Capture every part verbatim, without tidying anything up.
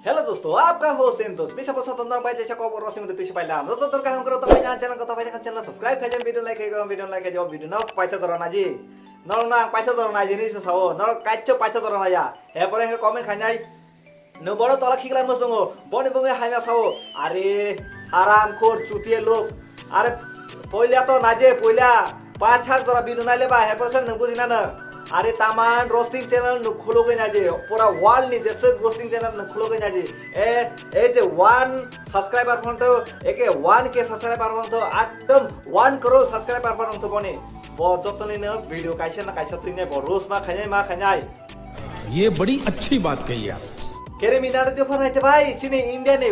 Hello dosto, aapka host Santosh. Pisa posa tondor bai tesa kobor rosing de tisa paila. Dosto tor kaham karo tong bai channel ko tong bai channel subscribe khai jam, video like khai jam, video like khai jam, video no paisa jora naji. Nor na paisa jora naji ni sao. Nor kaicho paisa jora naya. He pore he comment khai nai. No boro tola khikla mo songo. Boni bonge haima sao. Are haram khor chutie lok. Are poila to naje poila. Pathak jora video naile ba he pore se nung buji na na. Are taman roasting channel nung khulogwi naje. Pura world ni jese roasting channel nung khulogwi naje. E, e je one subscriber phone to, eke one K subscriber phone to, ekdom one crore subscriber phone to boni. Bo jotoni no video kaisa na kaisa twi nai bo roast ma khainai ma khainai. ये बड़ी अच्छी बात कही आप। Kere minare di phone haite bhai, chini India ni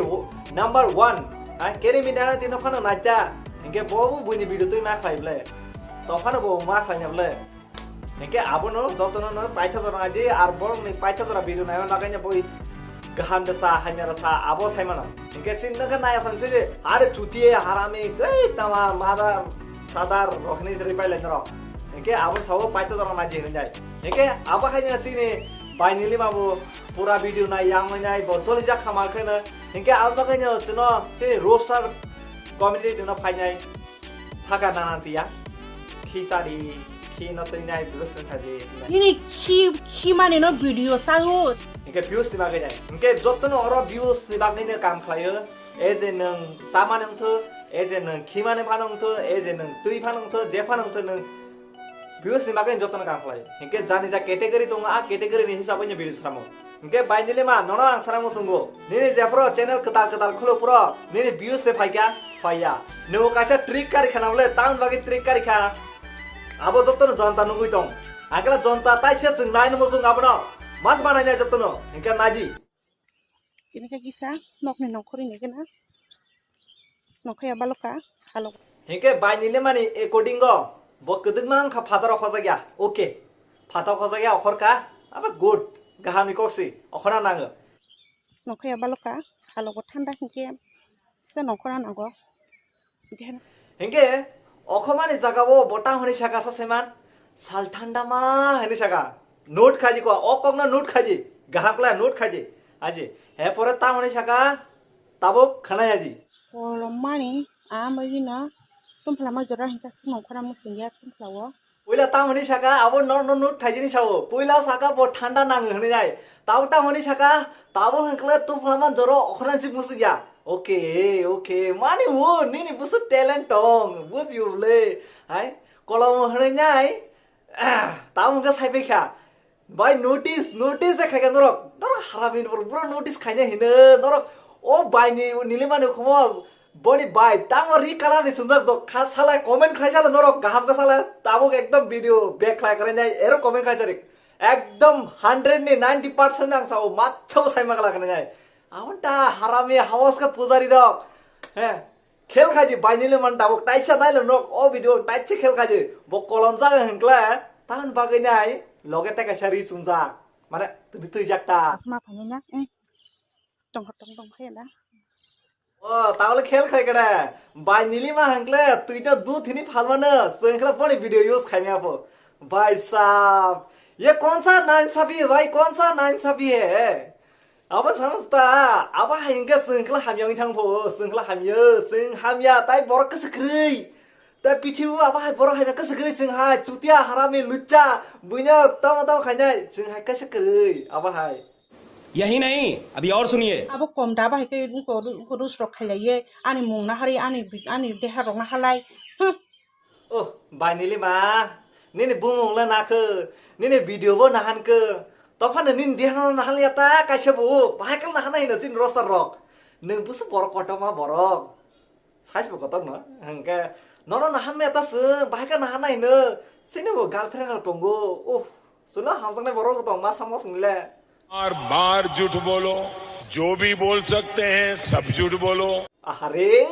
number one. Ha, kere minare di no phone naita. Inke bo bu buni video twi ma khlai ble. To phano bo ma khlai ble. Hinkhe abono jotono no paitha jora naidi, ar borokni paitha jora video naima bagwi no boi kaham de sa, hamya de sa, abo sai mano. Hinkhe chini nokhe naya song se je, are chutie harami, tei tama mother, father rokni se ripai lai norok. Hinkhe abo sao paitha jora naidi hinwi nai. Hinkhe abo hai no chini bainili mabu pura video nai yang nai bo joli jak khamar khe no. Hinkhe abo bagwi no chino chini roaster community no phainai. Saka nana tiya. Khi sari, khi no twi nai, views ni khaji. Nini khi, khi mani no video sao. Hinkhe views ni bagwi nai. Hinkhe jotto no oro views ni bagwi no kam khlaio. E je nwng chamani wngthu, e je nwng khimani phano wngthu, e je nwng twi phano wngthu, je phano wngthu nwng views ni bagwi jotono kam khlai. Hinkhe jani ja category tongo, a category ni hisab bai no video swnamo. Hinkhe bainili ma, nono ang sana muchungo. Nini jephuru channel kwtal kwtal khuluk phuru, nini views se phaikha, phaiya. Nwng kaisa trick kari khana bole, tamoni bagwi trick kari kha. Abo jotono jonta nugwi tong. Angkla jonta taisa chwng nai no muchung abono. Mas banai nai jotono. Hinkhe naidi. Tini khe kisa nokni nongkhorni gana. Nongkhorya baloka, salo. Hinkhe bainili mani according o, bo kwdwkma wngkha phataro khojak ya. Okay. Phataro khojak ya okhorka. Aba good. Gahamni kok si. Okhorna nango. Nongkhorya baloka, salogo thanda hinkhe se nongkhorna nango. Hinkhe okhormani jagao bo tang hwnwi saka sa saiman, sal thanda ma hwnwi saka. Note khaji ko, o kokno note khaji. Gaham khlai note khaji. Aji, he pore tang hwnwi saka, tabuk khwnai aji. Kolom mani, a bagwi no, tumpla ma jora hinkha se nongkhorna muchungya tumpla o. Puila tamo hwnwi saka, abo no, no, no, thaijini sao. Puila saka bo thanda nango hwnwi nai. Tabo tamo hwnwi saka, tabo hwnkle tufla man joro okhorna si musu ya. Okay, okay. Mani wo, nini busu talent tong. Buji ble. Hai, kolom hwnwi nai. Tamo hwnkhe sai bai kha. Bai notice, notice de khaikha norok. Norok harami norok, bro notice khaina hino. Norok, o bai ni, nilimani khomo. Boni bai, tamo ri color ni chumjak do, kha sala comment khai sala norok kaham kha sala, tabuk ekdom video back khlai kare nai, ero comment khai jarik. Ekdom hundred ni ninety percent ang sao, matsa bo sai makla kare nai. Amon ta harami hawas ka pujari rok. He, khel khaji bai ni le man tabuk, taisa nai lo nok, o video taisa khel khaji, bo kolom jaga hinkla, tahan bagwi nai, loge te kaisa ri chumjak. Mane, twi twi jak ta. Asma phani na, eh. Tongkha tong tong khe na. O, tahole khel khai kare. Bai nili ma hangkle, twi to dudh hini phalmano, chwng khle boni video use khaimya pho. Bhai sahab, ye kaun sa nainsafi hai bhai, kaun sa nainsafi hai? Abo samajta, abo hai hingke chwng khle hamya wng thang pho, chwng khle hamya, chwng hamya, tai borok kisa kwrwi. Tai pithibo abo hai borok hai kisa kwrwi chwng hai, chutia harami lucha, buino tamo tamo khainai, chwng hai kisa kwrwi, abo hai. यही नहीं, अभी और सुनिए। Abo kom da bahai ke ko, ko rus rok khailaiye, ani mung na hari, ani, ani deha rok na halai. Huh. Oh, bai nili ma, nini bumung le nakhe, nini video bo nahan ke, tophano nini deha no nahan ya ta kaisa bo, bahai kal nahan na hino chini roster rok. Nung busu borok kotor ma borok. Size bo kotor no, hingke nono nahan me ta se, bahai ka nahan nai no, sini bo girlfriend rok tongo, uh, suno hamjaknai borok bo tong ma samo sini le. बार बार झूठ बोलो, जो भी बोल सकते हैं सब झूठ बोलो। Are,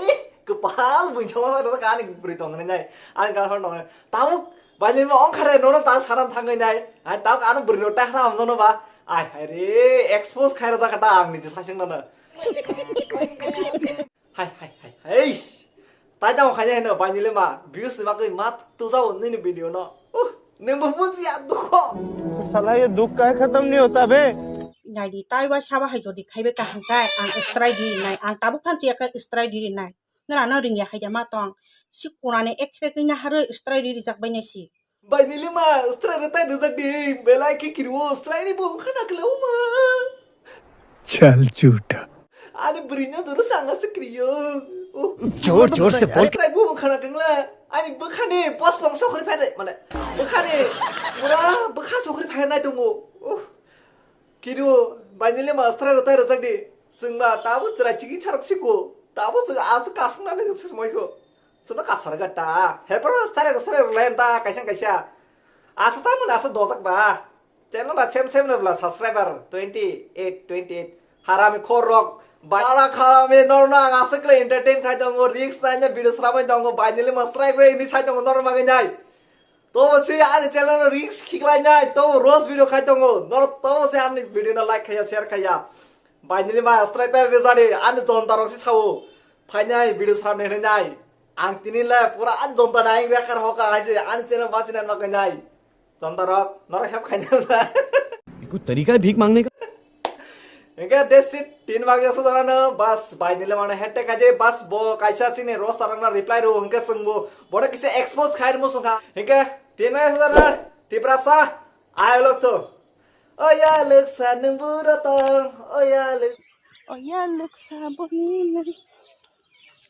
kepal bui joma ta kani bri tong nai, ani girlfriend tong nai, tamo, bai le ma ong khare nono ta saran thang nai, ai ta ano bri no ta hara hamjakno ba, ai hai re, expose khai rok ta ang ni je sasing nono. Hai, hai, hai, hai. Tai tamo khaina hino, bai nile ma, views ni bagwi ma tujao nini video no. Uh, nini bo bujiya dukho. साला ये दुख का खत्म नहीं होता बे। Naidi, tai bai sabo hai jodi khaibai kaham khe ang strai di rinai, ang tabuk phan chiyakhe strai di rinai. Nora no ringya hai de ma tong. Si kunani ekhrek wngna harwi strai di rijak bai nai si. Bai nili ma strai rwtai rwjak di, belai khe kiriwo strai ni bo khana kle uma. Chal chuta. Ani bwrwi no joro sanga se kriyo. Jor jor se bol. Ani strai bo khana kengla. Ani bwkhani pospong sokri phai mane. Bwkhani pura bwkha sokri phai nai tongo. Uh. Kiru, bainili ma strai rwtai rwjak di. Chwng ba tabo chwrai chikhi charok siko. Tabo chwng aswk kasung nani se sumai ko. Suno kasar ga ta. Hepro strai strai rwlai ta kaisa kaisa. Asa tamo na asa dojak ba. Channel ba sem sem na bla subscriber twenty eight, twenty eight. Harami khor rok. Bara kharami norna ang aswk le entertain khai tongo. Risk nai na video sramai tongo. Bainili ma strai rwtai ni sai tongo norma ngai nai. Tobo se ani channel no risk khiklai nai, tobo roast video khai tongo. Noro tobo se ani video no like khaiya, share khaiya. Bainili ma strai tai rejadi, ani jonta rok se sao. Phainai video samne hinwi nai. Ang tini le pura ani jonta nai rekar hoka hai se ani channel bachina ma kai nai. Jonta rok, noro help khai nai. ये कोई तरीका है भीख मांगने का? Hingke that's it, tin bagi aswk jora no, bas, bainili mane hette khaide, bas, bo kaisa chini roast rok no reply rw, hingke chwng bo, bono kisa expose khai rw muchung kha. Hingke, tin bagi aswk jora no, Tiprasa, I love to. Oya luksa nwng buro tong, oya luk. Oya luksa boni nwng.